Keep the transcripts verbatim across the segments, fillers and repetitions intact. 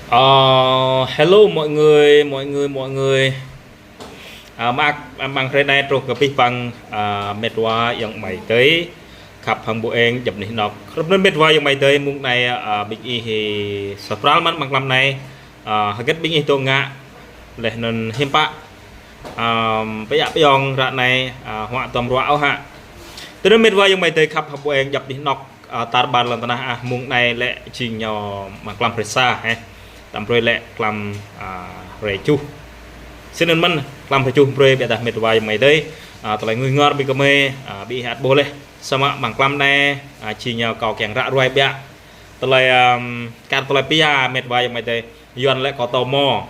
Ờ, hello mọi người, mọi người, mọi người. À, mơak, à, mơ̆ng hrơi anai truh kơ abih bang, à, met wa ayŏng amai adơi khăp hăng ƀu eng djŏp anih anŏk. Hrup anŭn met wa ayŏng amai adơi, mông anai, à, ƀing ih hĭ sa pral mơ̆n amăng mlam anai. À, hơget ƀing ih dŏ ngă, laih anŭn hiư̆m pă, à, pơyă pơyong ră anai, à, huă duăm ruă ôh hă. Tui anŭn met wa ayŏng amai adơi khăp hăng ƀu eng djŏp anih anŏk, à, tar ƀar lŏn tơnah ah, mông anai lĕ jing ñu mlam hrơi sa, hĕ. Tăm brơi lĕ mlam, à, hrơi tơjuh. Sĭt anŭn mơ̆n, mlam hrơi tơjuh brơi, biă dah met wa ayŏng amai adơi, à, tơlơi ngui ngor ƀing gơmơi, à, ƀing ih ăt ƀuh laih. Samơ̆ mlam anai, à, jing ñu kâo kiăng ră ruai biă. Tơlơi, ưm, kar tơlơi pia met wa ayŏng amai adơi. Yuan lĕ kâo tò mò.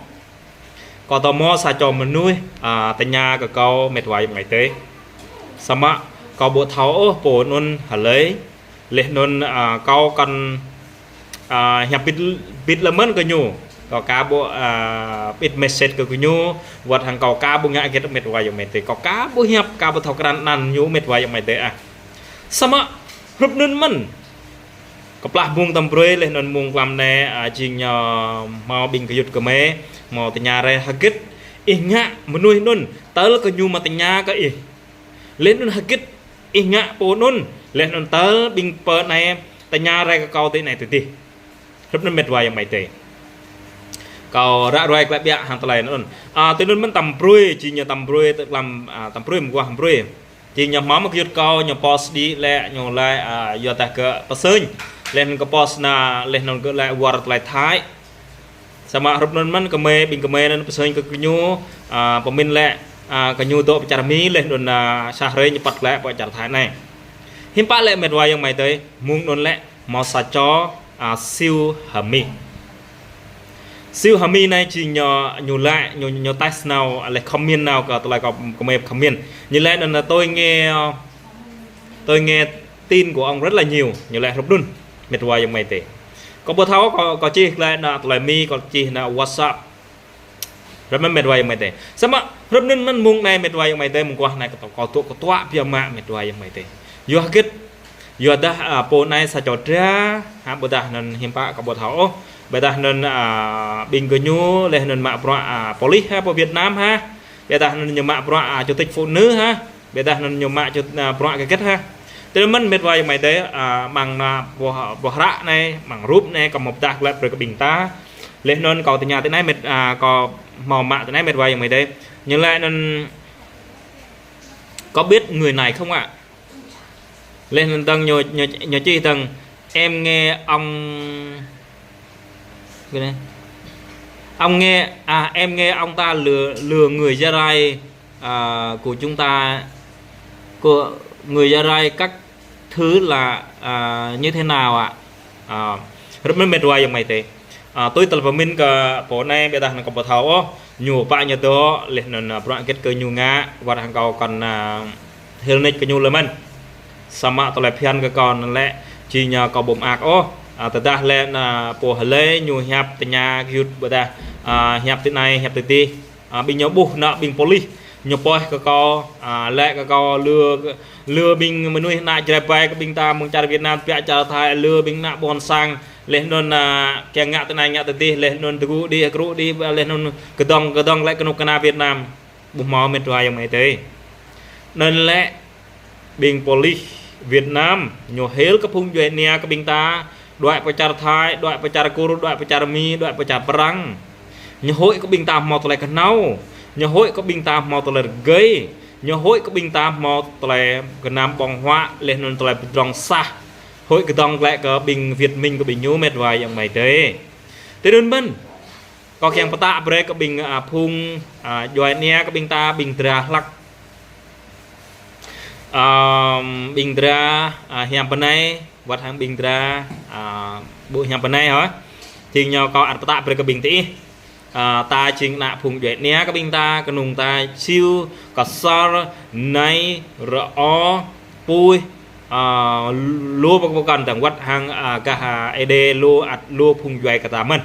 Kâo tò mò sa čô mơnuih, à, tơña kơ kâo met wa ayŏng amai adơi. Samơ̆ kâo ƀu thâo ôh pô anŭn hlơi. Laih anŭn, à, kâo kăn, à, hiăp pit, pit lơ mơ̆n kơ ñu. Kâo aka ƀu, à, pit message kơ ñu. Wơ̆t hăng kâo aka ƀu ngă hơget met wa ayŏng amai adơi. Kâo aka ƀu hiăp, aka ƀu thâo krăn anăn ñu met wa ayŏng amai adơi ah. Samơ̆ hrup anŭn mơ̆n. Kơplah mông tăm brơi laih anŭn mông mlam anai, à, jing ñu hmâo ƀing gơyut gơmơi, hmâo tơña rai hơget ih ngă mơnuih anŭn, tơl kơ ñu mă tơña kơ ih. Laih anŭn hơget ih ngă pô anŭn, laih anŭn tơl ƀing pô anai tơña rai kơ kâo tui anai tui adih. Hrup anŭn met wa ayŏng amai adơi. Kâo ră ruai glaĭ biă hăng tơlơi anŭn. À, tui anŭn mơ̆n tăm brơi, jing ñu tăm brơi tơ mlam, à, tăm brơi mơguah brơi. Jing ñu hmâo mơ̆ng gơyut kâo, ñu post đĭ lĕ, ñu laĭ, à, yua dah gơ̆ pơsơñ. Laih anŭn gơ̆ post anai, laih anŭn gơ̆ laĭ wơr tơlơi Thái. Samơ̆ hrup anŭn mơ̆n gơmơi, ƀing gơmơi anŭn pơsơñ kơ ñu, à, pơmĭn lĕ, à, kơ ñu dŏ pơ čar Mi, laih anŭn, à, sa hrơi ñu păt glaĭ pơ čar Thái anai. Hiư̆m pă lĕ met wa ayŏng amai adơi, mông anŭn lĕ, hmâo sa čô, à, Siu Hami. Siu Hami anai jing ñu, ñu laĭ, ñu, ñu test nao, laih comment nao kơ tơlơi kâo, gơmơi comment. Ñu laĭ anŭn, tôi nghe, tôi nghe tin của ông rất là nhiều. Ñu laĭ hrup anŭn, met wa ayŏng amai adơi. Kâo ƀu thâo, kâo, kâo čih glaĭ anŭn tơlơi Mi, kâo čih anŭn WhatsApp. Hrup anŭn met wa ayŏng amai adơi. Samơ̆ hrup anŭn mơ̆n mông anai met wa ayŏng amai adơi, mơguah anai kâo, kâo dŏ kơtuă biă mă met wa ayŏng amai adơi. Yua hơget, yua dah, à, pô anai sa čô dra, hă, ƀôdah anŭn hiư̆m pă kâo ƀu thâo ôh. Ƀôdah anŭn, à, ƀing gơñu, laih anŭn mă bruă, à, police hă, pơ Việt Nam hă. Ƀôdah anŭn ñu mă bruă, à, chủ tịch phụ nữ hă. Ƀôdah anŭn ñu mă čut, à, bruă hơget hă. Tui anŭn mơ̆n met wa ayŏng amai adơi, à, mơ̆ng anai boh, boh hră anai, mơ̆ng rup anai, kâo hmâo pơdah glaĭ brơi kơ ƀing ta. Laih anŭn kâo tơña tui anai met, à, kâo hmâo mă tui anai met wa ayŏng amai adơi. Ñu laĭ anŭn có biết người này không ạ? Laih anŭn dơ̆ng ñu, ñu, ñu čih dơ̆ng, em nghe ông, cái này. Ông nghe, à, em nghe ông ta lừa, lừa người Gia Rai, à, của chúng ta, của người Gia Rai các thứ là, à, như thế nào ạ? À, hrup anŭn met wa ayŏng amai adơi. À, tui tơlơi pơmĭn kơ pô anai, ƀôdah anŭn kâo ƀu thâo ôh, ñu pă ñu dŏ, laih anŭn, à, bruă hơget kơ ñu ngă, wơ̆t hăng kâo kăn, à, hil nik kơ ñu lơi mơ̆n. Samơ̆ tơlơi phiăn kơ kâo anŭn lĕ, jing ñu kâo ƀu mơak ôh. À, tơdah lĕ anŭn pô hlơi ñu hiăp tơña gơyut ƀôdah, à, hiăp tui anai, hiăp tui adih. À, ƀing ñu ƀuh anŭn ƀing police, ñu post kơ kâo, à, laĭ kơ kâo lừa, lừa ƀing mơnuih anŭn Jarai ƀai kơ ƀing ta mơ̆ng čar Việt Nam, pioh čar Thái, lừa ƀing anŭn ƀôn sang, laih anŭn, à, kiăng ngă tui anai ngă tui adih, laih anŭn tơgŭ đĭ, hơkrŭ đĭ, laih anŭn kơdŏng, kơdŏng lĕ kơnuk kơna Việt Nam. Ƀu hmâo met wa ayŏng amai adơi. Anŭn lĕ ƀing police Việt Nam, ñu hil kơ phung djuai ania kơ ƀing ta, đuaĭ pơ čar Thái, đuaĭ pơ čar Kur, đuaĭ pơ čar Mi, đuaĭ pơ čar Prăng. Ñu huĭ kơ ƀing ta hmâo tơlơi kơhnâo, ñu huĭ kơ ƀing ta hmâo tơlơi rơgơi, ñu huĭ kơ ƀing ta hmâo tơlơi gơnam ƀơ̆ng huă, laih anŭn tơlơi pơdrŏng sah. Huĭ kơdŏng glaĭ kơ ƀing Việt Minh kơ ƀing ñu met wa ayŏng amai adơi. Tui anŭn mơ̆n. Kâo kiăng pơtă brơi kơ ƀing, à, phung, à, djuai ania kơ ƀing ta, ƀing dra hlăk. Ưm, ƀing dra, à, hiam pơnai, wơ̆t hăng ƀing dra, à, ƀu hiam pơnai hă. Jing ñu kâo ăt pơtă brơi kơ ƀing tih. À, ta jing ană phung djuai ania kơ ƀing ta, kơnung ta Siu, Ksor, Nai, Rơ-ô, Puih, à, lu pơkŏn dơ̆ng wơ̆t hăng, à, gah, à, Êđê lu ăt lu phung djuai kơ ta mơ̆n.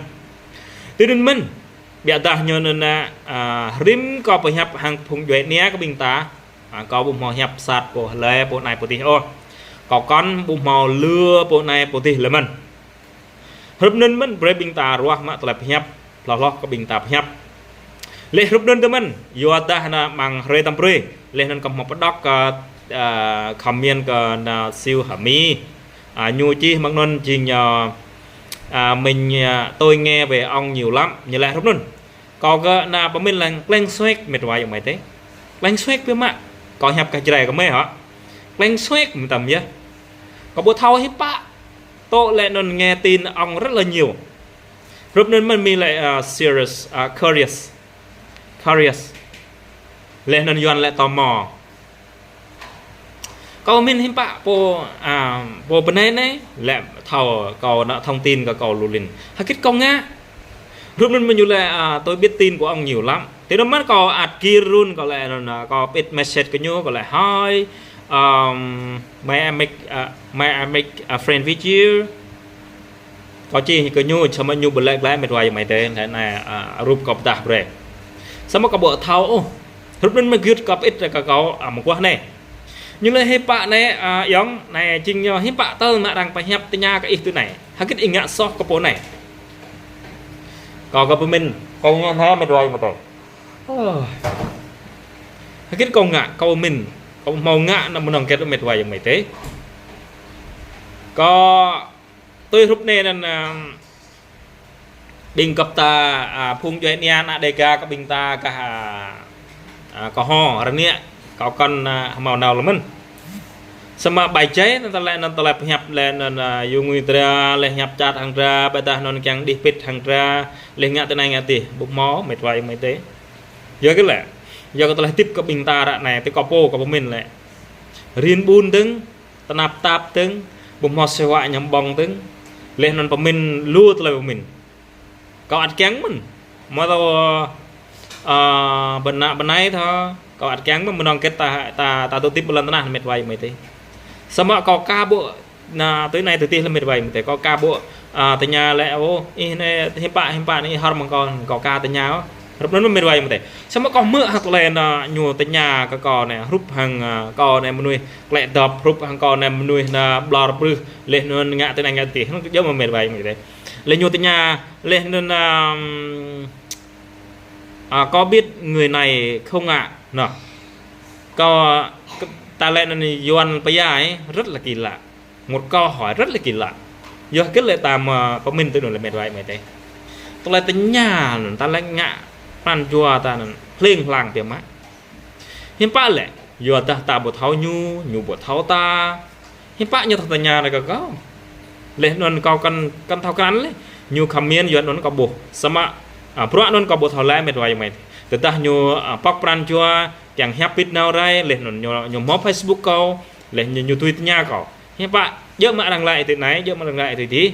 Tui anŭn mơ̆n, biă dah ñu anŭn, à, rĭm kâo pơhiăp hăng phung djuai ania kơ ƀing ta, à, kâo ƀu hmâo hiăp sat pô hlơi pô anai pô adih ôh. Kâo kăn ƀu hmâo lừa pô anai pô adih lơi mơ̆n. Hrup anŭn mơ̆n, brơi ƀing ta ruah mă tơlơi pơhiăp, hloh hloh kơ ƀing ta pơhiăp. Laih hrup anŭn tơ mơ̆n, yua dah anai mơ̆ng hrơi tăm brơi, laih anŭn kâo hmâo pơđŏk kơ, ơ, comment kơ ană Siu H'Mi. Ơ, ñu čih mơ̆ng anŭn jing ñu, ơ, mình, ơ, tôi nghe về ông nhiều lắm, ñu laĭ hrup anŭn. Kâo kơ anai pơmĭn lăng kleng suek mĕt wa ayŏng amai adơi. Kleng suek biă mă. Kâo hiăp kơ Jrai kơ mơi hă. Kleng suek mơtam yơh. Kâo ƀu thâo hiư̆m pă. Tŏ laĭ anŭn nghe tin ông rất là nhiều. Hrup anŭn mơ̆n Mi laĭ, ơ, serious, ơ, curious. Curious. Laih anŭn Yuan laĭ tò mò. Kâo pơmĭn hiư̆m pă pô, ơ, pô pơnai anai, laĭ thâo kâo anŭn thông tin kơ kâo lu lin. Hơgĕt kâo ngă. Hrup anŭn mơ̆n ñu laĭ, ơ, tôi biết tin của ông nhiều lắm. Tui anŭn mơ̆n kâo ăt gir run kâo laĭ anŭn, ơ, kâo pit message kơ ñu, kâo laĭ hi, ơ, may I make, ơ, may I make a friend with you? Kâo čih kơ ñu, samơ̆ ñu ƀu laĭ glaĭ mĕt wa ayŏng amai adơi, tơlơi anai, ơ, hrup kâo pơdah brơi. Samơ̆ kâo ƀu thâo ôh. Hrup anŭn mơ̆n gơyut kâo pit kơ kâo, ơ, mơguah anai. Ñu laĭ hiư̆m pă anai, ơ, ayŏng, anai jing ñu hiư̆m pă tơl mă arăng pơhiăp tơña kơ ih tui anai. Hơgĕt ih ngă soh kơ pô anai. Kâo kơ pơmĭn, kâo ngă anai mĕt wa ayŏng amai adơi. Ơ. Hơgĕt kâo ngă, kâo pơmĭn, kâo hmâo ngă anŭn mơnơ̆ng hơgĕt mĕt wa ayŏng amai adơi. Kâo tui hrup anai anŭn, ơ, ƀing gơp ta, ơ, phung djuai ania ană Dêga kơ ƀing ta gah, ơ, ơ, kơ hŏ rơngiă, kâo kăn, ơ, hmâo nao lơ̆m mơ̆n. Samơ̆ bai jai anŭn tơlơi anŭn tơlơi pơhiăp laih anŭn, ơ, yua ngui dra, laih hiăp čat hăng dra, ƀôdah anŭn kiăng đih pit hăng dra, laih ngă tui anai ngă adih, ƀu hmâo mĕt wa ayŏng amai adơi. Yua kơ laĭ, yua kơ tơlơi hơdip kơ ƀing ta ră anai, tui kâo pô kâo pơmĭn laĭ. Rin ƀun dơ̆ng, tơnap tap dơ̆ng, ƀu hmâo sĕ wă ñăm ƀơ̆ng dơ̆ng, laih anŭn pơmĭn lu tơlơi pơmĭn. Kâo ăt kiăng mơ̆n. Mơ̆ tơ, ơ, bơna bơnai thâo, kâo ăt kiăng mơ̆n mơnơ̆ng hơgĕt ta, ta, ta tŭ hơdip ƀơi lŏn tơnah mĕt wa ayŏng amai adơi. Samơ̆ kâo ka ƀu, anŭn tui anai tui adih lơ̆m mĕt wa ayŏng amai adơi. Kâo ka ƀu, ơ, tơña laĭ, ôh, ih anai hiư̆m pă, hiư̆m pă anai ih hor mơ̆ng kâo, kâo ka tơña ôh. Hrup anŭn mơ̆n mĕt wa ayŏng amai adơi. Samơ̆ kâo hmư̆ hă tơlơi anŭn ñu tơña kơ kâo anai, hrup hăng, ơ, kâo anai mơnuih klĕ dŏp, hrup hăng kâo anai mơnuih anŭn ƀlŏr brưh, laih anŭn ngă tui anai ngă adih. Anŭn kơ djơ̆ mơ̆n mĕt wa ayŏng amai adơi. Laih ñu tơña, laih anŭn, ơ, à, có biết người này không ạ? Anŭn. Kâo, ta laĭ anŭn Yuan pơyai, rất là kỳ lạ. Một câu hỏi rất là kỳ lạ. Yua hơgĕt lĕ ta mă pơmĭn tui anŭn lĕ mĕt wa ayŏng amai adơi. Tơlơi tơña anŭn, ta laĭ ngă pran jua ta anŭn, hling hlang biă mă. Hiư̆m pă lĕ, yua dah ta ƀu thâo ñu, ñu ƀu thâo ta. Hiư̆m pă ñu thâo tơña anai kơ kâo. Laih anŭn kâo kăn, kăn thâo krăn laih. Ñu comment yua anŭn kâo ƀuh. Samơ̆, ơ, bruă anŭn kâo ƀu thâo laĭ mĕt wa ayŏng amai adơi. Tơdah ñu, ơ, pŏk pran jua, kiăng hiăp pit nao rai, laih anŭn ñu, ñu hmâo Facebook kâo, laih ñu, ñu tui tơña kâo. Hiư̆m pă, djơ̆ mă arăng laĭ tui anai, djơ̆ mă arăng laĭ tui adih.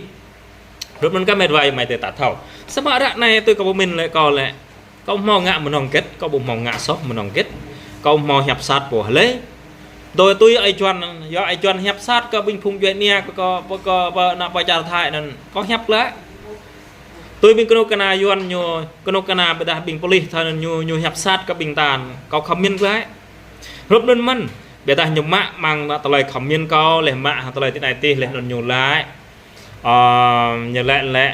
Hrup anŭn kơ mĕt wa ayŏng amai adơi ta thâo. Samơ̆ ră anai tui kâo pơmĭn laĭ kâo laĭ. Kâo hmâo ngă mơnơ̆ng hơgĕt, kâo ƀu hmâo ngă soh mơnơ̆ng hơgĕt. Kâo hmâo hiăp sat pô hlơi. Tui, tui ai Yuan, yua ai Yuan hiăp sat kơ ƀing phung djuai ania kơ, kơ, kơ, kơ, kơ ană pơ čar Thái anŭn. Kâo hiăp glaĭ. Tui ƀing kơnuk kơna Yuan ñu, kơnuk kơna ƀôdah ƀing police Thái anŭn ñu, ñu hiăp sat kơ ƀing ta anŭn. Kâo comment glaĭ. Hrup anŭn mơ̆n. Ƀôdah ñu mă mơ̆ng tơlơi comment kâo, laih mă tơlơi tui anai tih, laih anŭn ñu laĭ. Ơ, ñu laĭ lĕ.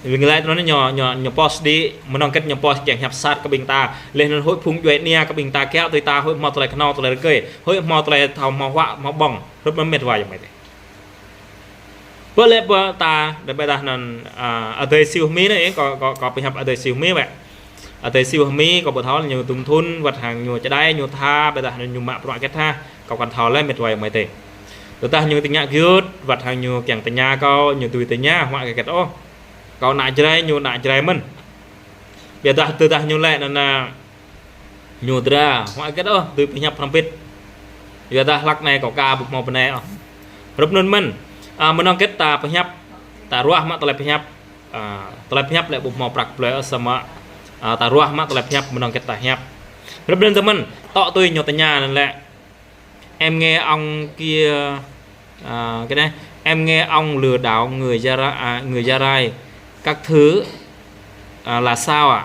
Ƀing laĭ tui anŭn ñu, ñu, ñu post đĭ, mơnơ̆ng hơgĕt ñu post kiăng hiăp sat kơ ƀing ta. Laih anŭn huĭ phung djuai ania kơ ƀing ta kiaŏ tui ta, huĭ hmâo tơlơi kơnâo tơlơi rơgơi, huĭ hmâo tơlơi thâo hmâo huă hmâo ƀơ̆ng. Hrup anŭn mĕt wa ayŏng amai adơi. Pơ lĕ pơ ta, đa ƀôdah anŭn, ơ, adơi Siu H'Mi anai, kâo, kâo, kâo pơhiăp adơi Siu H'Mi wơ̆t. Adơi Siu H'Mi kâo ƀu thâo ñu tŭm thŭn, wơ̆t hăng ñu čơđai ñu tha, ƀôdah anŭn ñu mă bruă hơgĕt tha, kâo kăn thâo laih mĕt wa ayŏng amai adơi. Tơdah ñu tơña gơyut, wơ̆t hăng ñu kiăng tơña kâo, ñu tui tơña, huă hơgĕt ôh. Kâo ană Jrai, ñu ană Jrai mơ̆n. Ƀôdah, tơdah ñu laĭ anŭn, ơ, ñu dra, huă hơgĕt ôh, tui pơhiăp hrŏm hơbĭt. Ƀôdah hlăk anai kâo ka ƀu hmâo bơnai ôh. Hrup anŭn mơ̆n, ơ, mơnơ̆ng hơgĕt ta pơhiăp, ta ruah mă tơlơi pơhiăp, ơ, tơlơi pơhiăp lĕ ƀu hmâo prăk plơi ôh samơ̆, ơ, ta ruah mă tơlơi pơhiăp mơnơ̆ng hơgĕt ta hiăp. Hrup anŭn tơ mơ̆n, tŏ tui ñu tơña anŭn lĕ, em nghe ông kia, à, cái này, em nghe ông lừa đảo người Gia Rai, à, người Gia Rai các thứ, à, là sao ạ?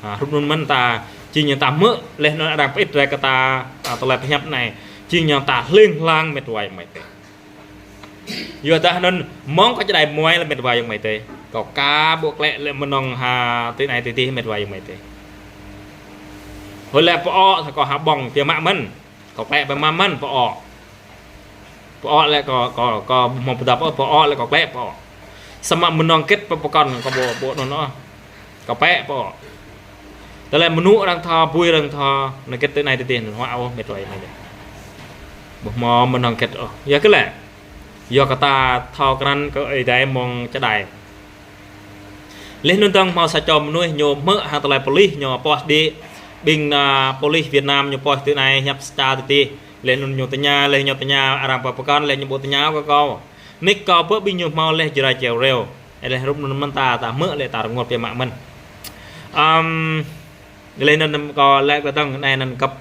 À, hrup anŭn mơ̆n ta, jing ñu ta hmư̆, laih anŭn arăng pơit rai kơ ta, à, tơlơi pơhiăp anai, jing ñu ta hling hlang mĕt wa ayŏng amai adơi. Yua dah anŭn mơ̆ng kâo čơđai muai lĕ met wa ayŏng amai adơi. Kâo ka ƀu klĕ lĕ mơnơ̆ng ha tui anai tui adih met wa ayŏng amai adơi. Hơlĕ pơ̆ sa kâo ha ƀơ̆ng pia mă mơ̆n. Kâo klĕ pia mă mơ̆n pơ̆. Pơ̆ lĕ kâo, kâo, kâo mơ̆ pơdăp pơ̆ lĕ kâo klĕ pơ̆. Samơ̆ mơnơ̆ng kĕt pơpơkŏn kâo ƀu, ƀu anŭn ôh. Kâo pĕ pơ̆. Tơlơi mơnŭ arăng thâo, bui arăng thâo, anŭn kĕt tui anai tui adih, anŭn huă ôh met wa ayŏng amai adơi. Ƀu hmâo mơnơ̆ng kĕt ôh. Yua kơ lĕ. Yua kơ ta thâo krăn kơ Ơi Adai mơ̆ng čơđai. Leh anŭn dơ̆ng hmâo sa čô mơnuih ñu hmư̆ hăng tơlơi polis ñu post đĭ, ƀing, a, polis Việt Nam ñu post tui anai hiăp sa čô tui adih. Leh anŭn ñu tơña, leh ñu tơña arăng pơpơkŏn, leh ñu ƀu tơña kơ kâo. Nik kâo pơ̆ ƀing ñu hmâo leh Jrai Cheo Reo. Leh rup anŭn mơ̆n ta, ta hmư̆ lĕ ta rơngot pia mă mơ̆n. Ăm, leh anŭn kâo lĕ kơ dơ̆ng anai anŭn găp,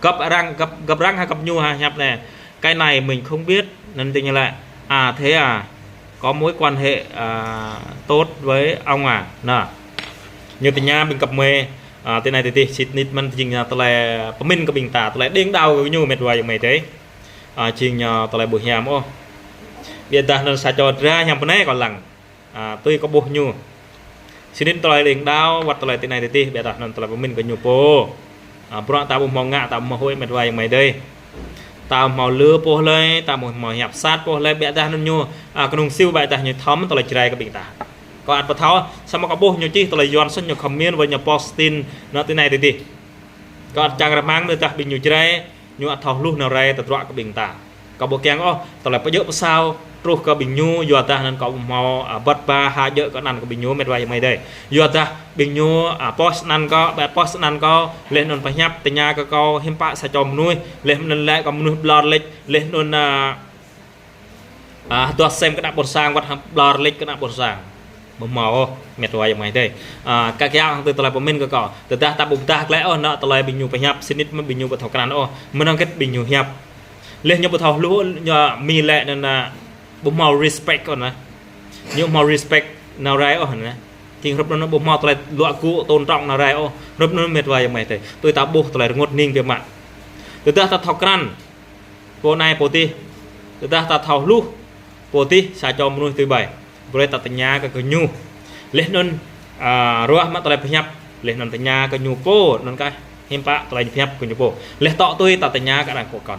găp arăng, găp, găp arăng ha găp ñu ha hiăp anai. Cái này mình không biết, anŭn tui ñu lĕ. À, thế à, có mối quan hệ, à, tốt với ông à? Anŭn. Ñu tơña ƀing găp mơi, à, tui anai tui adih, sĭt nik mơ̆n jing, à, tơlơi pơmĭn kơ ƀing ta, tơlơi đing đao kơ ñu met wa ayŏng amai adơi. À, jing, à, tơlơi ƀu hiam ôh. Biă dah anŭn sa čô dra hiam pơnai kâo lăng. À, tui kâo ƀuh ñu. Sĭt nik tơlơi đing đao, wơ̆t tơlơi tui anai tui adih, biă dah anŭn tơlơi pơmĭn kơ ñu pô. À, bruă ta ƀu hmâo ngă, ta ƀu hmâo huĭ met wa ayŏng amai adơi. Ta ƀu hmâo lơ pô lơi, ta ƀu hmâo hiăp sat pô lơi, biă dah anŭn ñu, à, kơnung siu biă dah ñu thâo mơ̆n tơlơi Jrai kơ ƀing ta. Kâo ăt pơthâo, samơ̆ kâo ƀuh ñu čih tơlơi Yuan sĭt ñu comment wơ̆t ñu post tin, anŭn tui anai tui adih. Kâo ăt čang rơmang mơ̆ dah ƀing ñu Jrai, ñu ăt thâo hluh nao rai tơdruă kơ ƀing ta. Kâo ƀu kiăng ôh, tơlơi pơjơ̆ pơsao, truh kơ ƀing ñu, yua dah anŭn kâo ƀu hmâo, à, băt ba hơjơ̆ kơ anăn kơ ƀing ñu, met wa ayŏng amai adơi. Yua dah ƀing ñu, à, post anăn kâo, ƀu post anăn kâo, leh anŭn pơhiăp tơña kơ kâo, hiư̆m pă sa čô mơnuih, leh anŭn lĕ kâo mơnuih ƀlŏr leč, leh anŭn, à, à, hơduah sem kơ ană ƀôn sang, wơ̆t hăng ƀlŏr leč kơ ană ƀôn sang. Ƀu hmâo ôh, met wa ayŏng amai adơi. À, kâo kiăng hăng tui tơlơi pơmĭn kơ kâo. Tơdah ta ƀu pơdah klĕ ôh, anŭn tơlơi ƀing ñu pơhiăp, sĭt nik mơ̆n ƀing ñu ƀu thâo krăn ôh. Mơnơ̆ng kĕt ƀing ñu hiăp. Leh ñu ƀu thâo hluh, ñu mĭn lĕ anŭn, à, ƀu hmâo respect ôh anŭn. Ñu ƀu hmâo respect nao rai ôh anŭn. Jing rup anŭn ƀu hmâo tơlơi luă gŭ tôn trọng nao rai ôh. Rup anŭn met wa ayŏng amai adơi. Tui ta ƀuh tơlơi rơngot hning biă mă. Tơdah ta thâo krăn pô anai pô adih. Tơdah ta thâo hluh pô adih sa čô mơnuih tui ƀai. Brơi ta tơña kơ, kơ ñu. Leh anŭn, à, ruah mă tơlơi pơhiăp. Leh anŭn tơña kơ ñu pô, anŭn kah hiư̆m pă tơlơi pơhiăp kơ ñu pô. Leh tŏ tui ta tơña kơ arăng pơkŏn.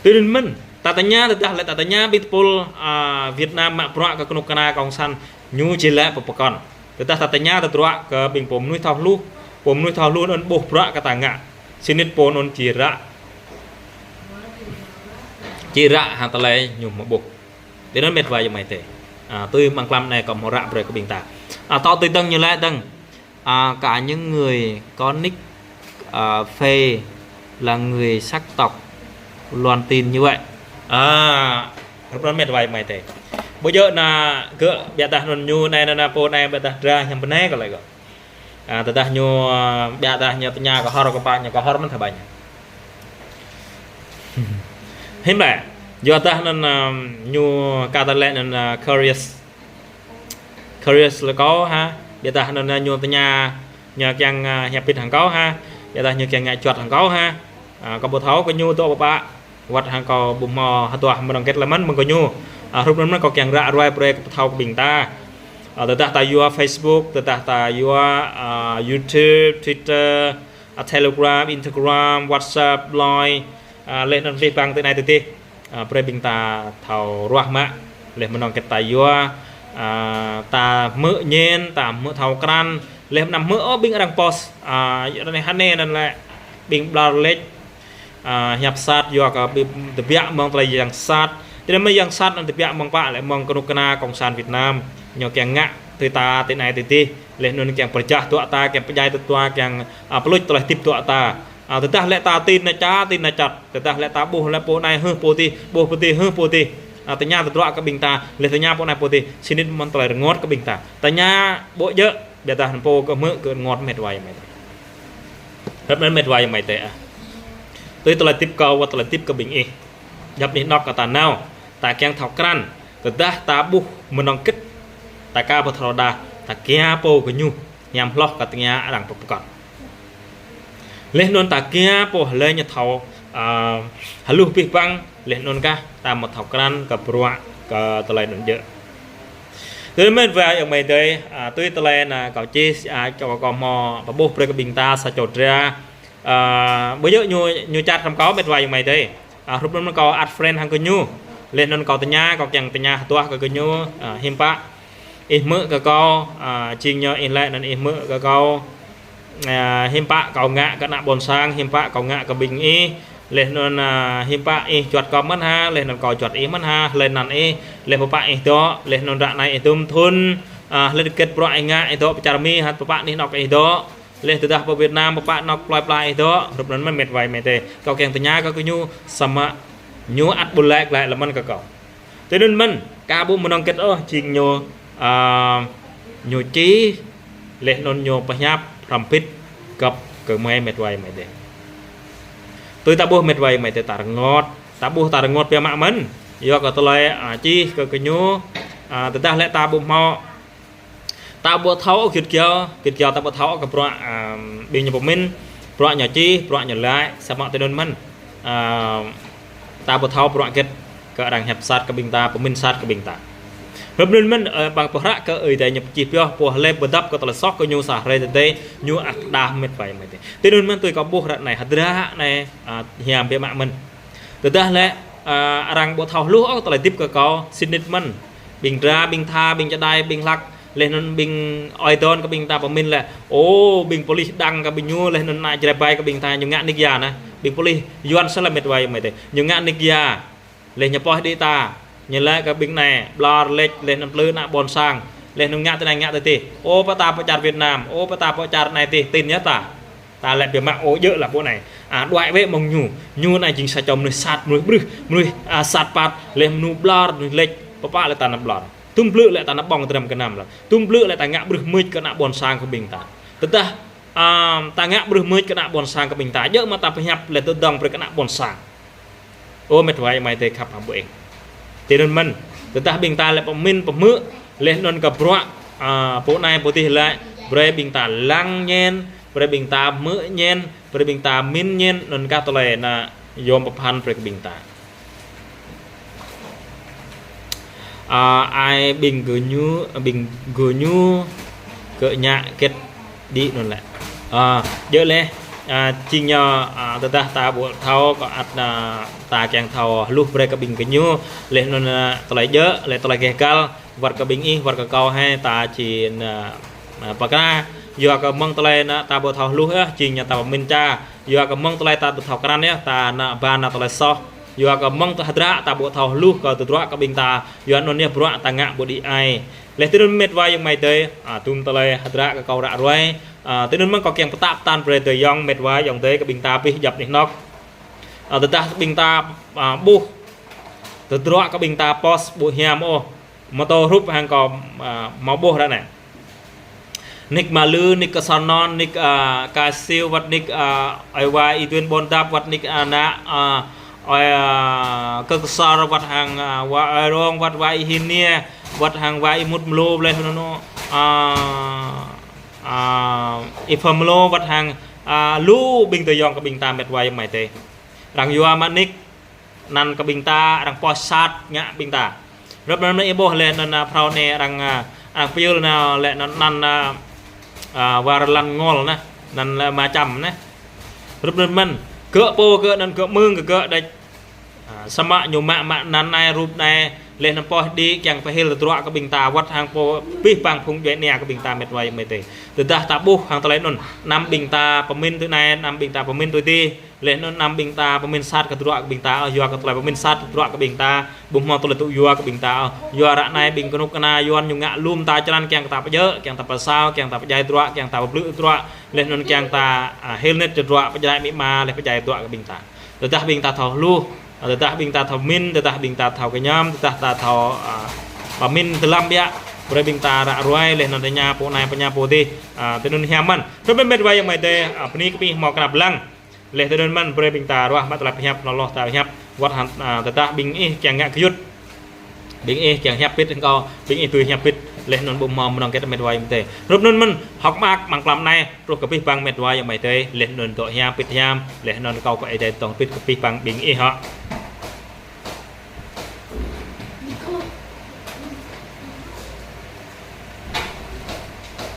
Tui anŭn mơ̆n, ta tơña tơdah lĕ ta tơña ƀing tơpul, à, Việt Nam mă bruă kơ kơnuk kơna cộng sản ñu či lĕ pơpơkŏn. Tơdah ta tơña tơdruă kơ ƀing pô mơnuih thâo hluh, pô mơnuih thâo hluh anŭn ƀuh bruă kơ ta ngă. Sĭt nik pô anŭn či ră. Či ră hăng tơlơi ñu hmâo ƀuh. Tui anŭn met wa ayŏng amai adơi. À, tui mơ̆ng klăm anai kâo hmâo ră brơi kơ ƀing ta. À, tŏ tui dơ̆ng ñu lĕ dơ̆ng. À, cả những người có nick, à, fake là người sắc tộc loan tin như vậy. À, rup anŭn met wa ayŏng amai adơi. Ƀu djơ̆ anŭn gơ̆ biă dah anŭn ñu anai anŭn pô anai biă dah dra hiam pơnai kơ lĕ gơ̆. À, tơdah ñu, à, biă dah ñu tơña kơ hor kơ pă ñu kơ hor mơ̆n tha ƀañ. Hiư̆m lĕ, yua dah anŭn, à, ñu kơ ta lĕ anŭn, à, curious. Curious lĕ kâo ha, biă dah anŭn, à, ñu tơña, ñu kiăng, à, hiăp pit hăng kâo ha, biă dah ñu kiăng ngă juăt hăng kâo ha. À, kâo ƀu thâo kơ ñu dŏ pơpă. Wơ̆t hăng kâo ƀu hmâo hơduah mơnơ̆ng kĕt lơi mơ̆n mơ̆ng kơ ñu. À, rup anŭn mơ̆n kâo kiăng ră ruai brơi kơ pơthâo kơ ƀing ta. À, tơdah ta yua Facebook, tơdah ta yua, à, YouTube, Twitter, à, Telegram, Instagram, WhatsApp, Line, à, leh anŭn Facebook tui anai tui adih. À, brơi ƀing ta thâo ruah mă, leh mơnơ̆ng kĕt ta yua, à, ta hmư̆ ñen, ta hmư̆ thâo krăn, leh anăm hmư̆ ôh ƀing arăng post, à, yua anai hơnai anŭn lĕ ƀing ƀlŏr leč, à, hiăp sat yua kơ ƀing tơbiă mơ̆ng tơlơi yang sat. Tơdah mơ̆ yang sat anŭn tơbiă mơ̆ng pă lĕ mơ̆ng kơnuk kơna cộng sản Việt Nam. Ñu kiăng ngă tui ta tui anai tui adih. Leh anŭn kiăng pơjah dŏ ta, kiăng pơdjai dŏ ta, kiăng, à, pơluč tơlơi tip dŏ ta. À, tơdah lĕ ta tin anai ča, tin anai čăt. Tơdah lĕ ta ƀuh lĕ pô anai hưh pô adih, ƀuh pô adih hưh pô adih. À, tơña tơdruă kơ ƀing ta, leh tơña pô anai pô adih, sĭt nik mơ̆n tơlơi rơngot kơ ƀing ta. Tơña ƀu djơ̆, biă dah anŭn pô kơ hmư̆ kơ rơngot met wa ayŏng amai adơi. Rup anŭn met wa ayŏng amai adơi ah. Tui tơlơi tip kâo wơ̆t tơlơi tip kơ ƀing ih. Djŏp anih anŏ kơ ta nao, ta kiăng thâo krăn, tơdah ta ƀuh mơnơ̆ng kĕt, ta ka ƀu thâo đa, ta kia pô kơ ñu, hiam hloh kơ tơña arăng pơpơkŏn. Leh anŭn ta kia pô lĕ ñu thâo, à, hluh pih păng, Laih anŭn kah, ta mă thâo krăn kơ bruă kơ tơlơi anŭn djơ̆. Tui mĕt wa ayŏng amai adơi, a, tui tơlơi anŭn kâo čih, a, kâo, kâo hmâo pơƀuh brơi kơ ƀing ta sa čô dra. A, ƀu djơ̆ ñu, ñu chat hrŏm kâo mĕt wa ayŏng amai adơi. A, hrup anŭn kâo add friend hăng gơñu. Laih anŭn kâo tơña, kâo kiăng tơña hơduah kơ gơñu, a, hiư̆m pă ih hmư̆ kơ kâo, a, jing ñu ih laĭ anŭn ih hmư̆ kơ kâo. A, hiư̆m pă kâo ngă kơ ană ƀôn sang, hiư̆m pă kâo ngă kơ ƀing ih. Laih anŭn, a, hiư̆m pă ih juăt kâo mơ̆n hă, laih anŭn kâo juăt ih mơ̆n hă, laih anŭn ih, laih pơpă ih dŏ, laih anŭn ră anai ih dŭm thŭn, a, laih hơget bruă ih ngă, ih dŏ pơ čar Mi hă, pơpă anih anŏ ih dŏ. Laih tơdah pơ Việt Nam, pơpă anŏ plơi pla ih dŏ, hrup anŭn mơ̆n mĕt wa amai adơi. Kâo kiăng tơña kơ gơñu, samơ̆ ñu ăt ƀu laĭ glaĭ lơmơ̆n kơ kâo. Tui anŭn mơ̆n, kâo ƀu mơnơ̆ng hơget ôh, jing ñu, a, ñu čih, laih anŭn ñu pơhiăp hrŏm hơbĭt găp kơ mơi mĕt wa amai adơi. Tui ta ƀuh mĕt wa amai adơi ta rơngot, ta ƀuh ta rơngot biă mă mơ̆n. Yua kơ tơlơi, a, čih kơ gơñu, a, tơdah lĕ ta ƀu hmâo, ta ƀu thâo git kiao, git kiao ta ƀu thâo kơ bruă, a, ƀing ñu pơmĭn, bruă ñu čih, bruă ñu laĭ, samơ̆ tui anŭn mơ̆n. A, ta ƀu thâo bruă hơget kơ arăng hiăp sat kơ ƀing ta, pơmĭn sat kơ ƀing ta. Hrup anŭn mơ̆n, ơ, ƀing pơhră kơ Ơi Adai ñu pơčih pioh, pô hlơi pơdăp kơ tơlơi soh kơ ñu sa hrơi tơdơi, ñu ăt kơđah mĕt wa amai adơi. Tui anŭn mơ̆n tui kâo ƀuh ră anai hơdră anai, a, hiam biă mă mơ̆n. Tơdah lĕ, a, arăng ƀu thâo hluh ôh tơlơi hơdip kơ kâo, sĭt nik mơ̆n. Ƀing dra, ƀing tha, ƀing čơđai, ƀing hlăk, laih anŭn ƀing ơi adon kơ ƀing ta pơmĭn lĕ. Ô, ƀing pôlis đăng kơ ƀing ñu, laih anŭn ană Jrai ƀai kơ ƀing ta ñu ngă nik ya anai. Ƀing pôlis Yuan sơlăm mĕt wa amai adơi. Ñu ngă nik ya. Laih ñu poih đĭ ta. Ñu laĭ kơ ƀing anai, ƀlŏr lĕč, laih anŭn plư ană ƀôn sang. Laih anŭn ngă tui anai ngă tui adih. Ô, pơ ta pơ čar Việt Nam, ô, pơ ta pơ čar anai adih, tin yơh ta. Ta laĭ biă mă ôh djơ̆ lah pô anai. A, đuaĭ wơ̆t mơ̆ng ñu. Ñu anai jing sa čô mơnuih sat, mơnuih ƀrưh, mơnuih, a, sat păt, laih mơnuih ƀlŏr, mơnuih lĕč, pơpă lĕ ta ană ƀlŏr. Tŭm blư̆ lĕ ta ană ƀơ̆ng tơdrăm kơnăm lah. Tŭm blư̆ lĕ ta ngă ƀrưh mưč kơ ană ƀôn sang kơ ƀing ta. Tơdah, a, ta ngă ƀrưh mưč kơ ană ƀôn sang kơ ƀing ta. Djơ̆ mă ta pơhiăp lĕ tơdơ̆ng brơi kơ ană ƀôn sang. Ô mĕt wa amai adơi khăp hăng ƀu eng. Tui anŭn mơ̆n, tơdah ƀing ta lĕ pơmĭn pơhmư̆, laih anŭn kơ bruă, a, pô anai pô adih laĭ, brơi ƀing ta lăng ñen, brơi ƀing ta hmư̆ ñen, brơi ƀing ta pơmĭn ñen, anŭn kah tơlơi anŭn yom pơphan brơi kơ ƀing ta. A, ai ƀing gơñu, ƀing gơñu kơ ngă hơget đĭ anŭn lĕ. A, djơ̆ laih, a, jing ñu, a, tơdah ta ƀu thâo kơ ăt, a, ta kiăng thâo hluh brơi kơ ƀing gơñu, laih anŭn, a, tơlơi djơ̆, laih tơlơi gêh gal, wơ̆t kơ ƀing ih, wơ̆t kơ kâo hai, ta či, a, a, pơkra, yua kơ mơ̆ng tơlơi anŭn ta ƀu thâo hluh yơh, jing ñu ta pơmĭn ča, yua kơ mơ̆ng tơlơi ta ƀu thâo krăn yơh, ta anŭn ba anŭn tơlơi soh, yua kơ mơ̆ng tơ hơdră ta ƀu thâo hluh kơ tơdruă kơ ƀing ta, yua anŭn yơh bruă ta ngă ƀu đĭ ai. Laih tui anŭn mĕt wa ayŏng amai adơi, a, tŭm tơlơi hơdră kơ kâo ră ruai, a, tui anŭn mơ̆n kâo kiăng pơtă pơtăn brơi tơ ayŏng mĕt wa ayŏng adơi kơ ƀing ta abih djŏp anih anŏ. A, tơdah ƀing ta, a, ƀuh tơdruă kơ ƀing ta post ƀu hiam ôh. Mơtô hrup hăng kâo, a, hmâo ƀuh ră anai. Nik Mă Lư, nik Kơsor Non, nik, a, Ka Siu, wơ̆t nik, a, ơi wa Y Duen Ƀôn Dap, wơ̆t nik, a, ană, a, ơi, a, Kơ Kơsor, wơ̆t hăng, a, wa Ơi Rong, wơ̆t wa Y Hin Niê, wơ̆t hăng wa Y Mut Mlô, laih anŭn, a, a, Y Pham Mlô, wơ̆t hăng, a, lu ƀing tơ ayŏng kơ ƀing ta mĕt wa ayŏng amai adơi. Arăng yua mă nik, anăn kơ ƀing ta, arăng post sat ngă ƀing ta. Hrup anŭn ih ƀuh laih anŭn, a, phrâo anai arăng, a, arăng pơyơr anŭn lĕ anŭn, anăn, a, a, wa Rơlan Ngol anai, anăn lĕ Ama Čăm anai. Hrup anŭn mơ̆n, gơ̆ pô gơ̆ anŭn gơ̆ mơ̆ng gơ̆ gơ̆ đĕč. A, samơ̆ ñu mă mă anăn anai, rup anai, laih anŭn post đĭ kiăng pơhil tơdruă kơ ƀing ta wơ̆t hăng pô abih bang phung djuai ania kơ ƀing ta mĕt wa ayŏng amai adơi. Tơdah ta ƀuh hăng tơlơi anŭn, anăm ƀing ta pơmĭn tui anai, anăm ƀing ta pơmĭn tui adih. Laih anŭn anăm ƀing ta pơmĭn sat kơ tơdruă kơ ƀing ta, ơ, yua kơ tơlơi pơmĭn sat kơ tơdruă kơ ƀing ta, ƀu hmâo tơlơi tŭ yua kơ ƀing ta, ơ, yua ră anai ƀing kơnuk kơna Yuan ñu ngă lŏm ta črăn kiăng kơ ta pơdjơ̆, kiăng ta pơsao, kiăng ta pơdjai tơdruă, kiăng ta pơblư̆ tơdruă, laih anŭn kiăng ta, a, hil net tơdruă, pơdjai amĭ ama, laih pơdjai tơdruă kơ ƀing ta. Tơdah ƀing ta thâo hluh, a, tơdah ƀing ta thâo pơmĭn, tơdah ƀing ta thâo kơñăm, tơdah ta thâo, a, pơmĭn dơlăm biă, brơi ƀing ta ră ruai, laih anŭn tơña pô anai, tơña pô adih, a, tui anŭn hiam mơ̆n. Hrup anŭn mĕt wa ayŏng amai adơi, a, bơni kơ ƀing hmâo kơnăp lăng. Laih tui anŭn mơ̆n brơi ƀing ta ruah mă tơlơi pơhiăp anŭn hloh ta pơhiăp wơ̆t hăng, a, tơdah ƀing ih kiăng ngă gơyut. Ƀing ih kiăng hiăp hơbĭt hăng kâo, ƀing ih tui hiăp hơbĭt, laih anŭn ƀu hmâo mơnơ̆ng hơget mĕt wa ayŏng amai adơi. Hrup anŭn mơ̆n, hơ̆k mơak amăng mlam anai, truh kơ abih bang mĕt wa ayŏng amai adơi, laih anŭn dŏ hiam hơbĭt hiam, laih anŭn kâo kơ Ơi Adai dŏ hơbĭt kơ abih bang ƀing ih hŏ.